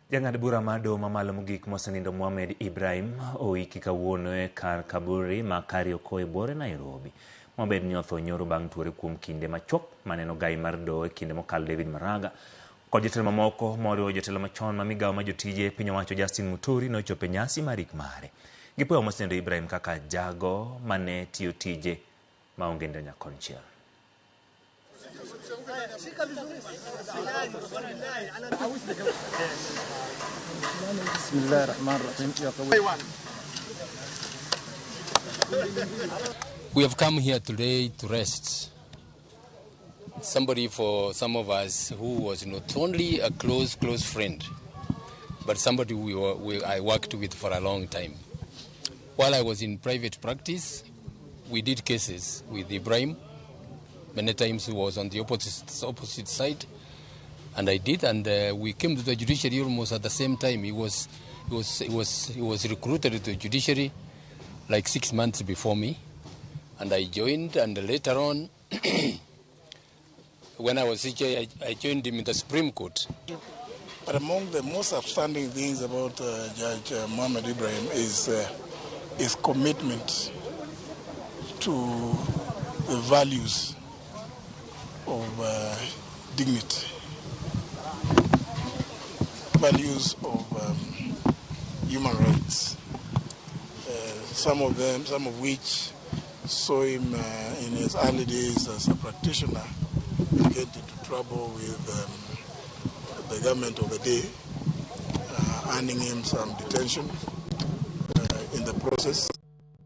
Jang'ad bura mar doho mamalo mogik mosenindo Mohamed Ibrahim oiki kawuono e kar kaburi ma Kariokor e buore Nairobi. Mohamed ne otho nyoro bang' tuore kuom kinde machuok maneno gai mar doho e kinde mokalo David Maraga kod jotelo mamoko moriwo jotelo machon ma migawo ma jotije piny owacho Justin Muturi nochopo e nyasi mar ik mare. Gipuoyo mosenindo Ibrahim kaka jago mane tiyo tije maonge ndio nyakonchiel. We have come here today to rest. Somebody for some of us who was not only a close, close friend, but somebody I worked with for a long time. While I was in private practice, we did cases with Ibrahim. Many times he was on the opposite side, and I did. And we came to the judiciary almost at the same time. He was recruited to the judiciary like 6 months before me, and I joined. And later on, when I was CJ, I joined him in the Supreme Court. But among the most outstanding things about Judge Mohamed Ibrahim is his commitment to the values of dignity, values of human rights. Some of them, some of which saw him in his early days as a practitioner get into trouble with the government of the day, earning him some detention in the process.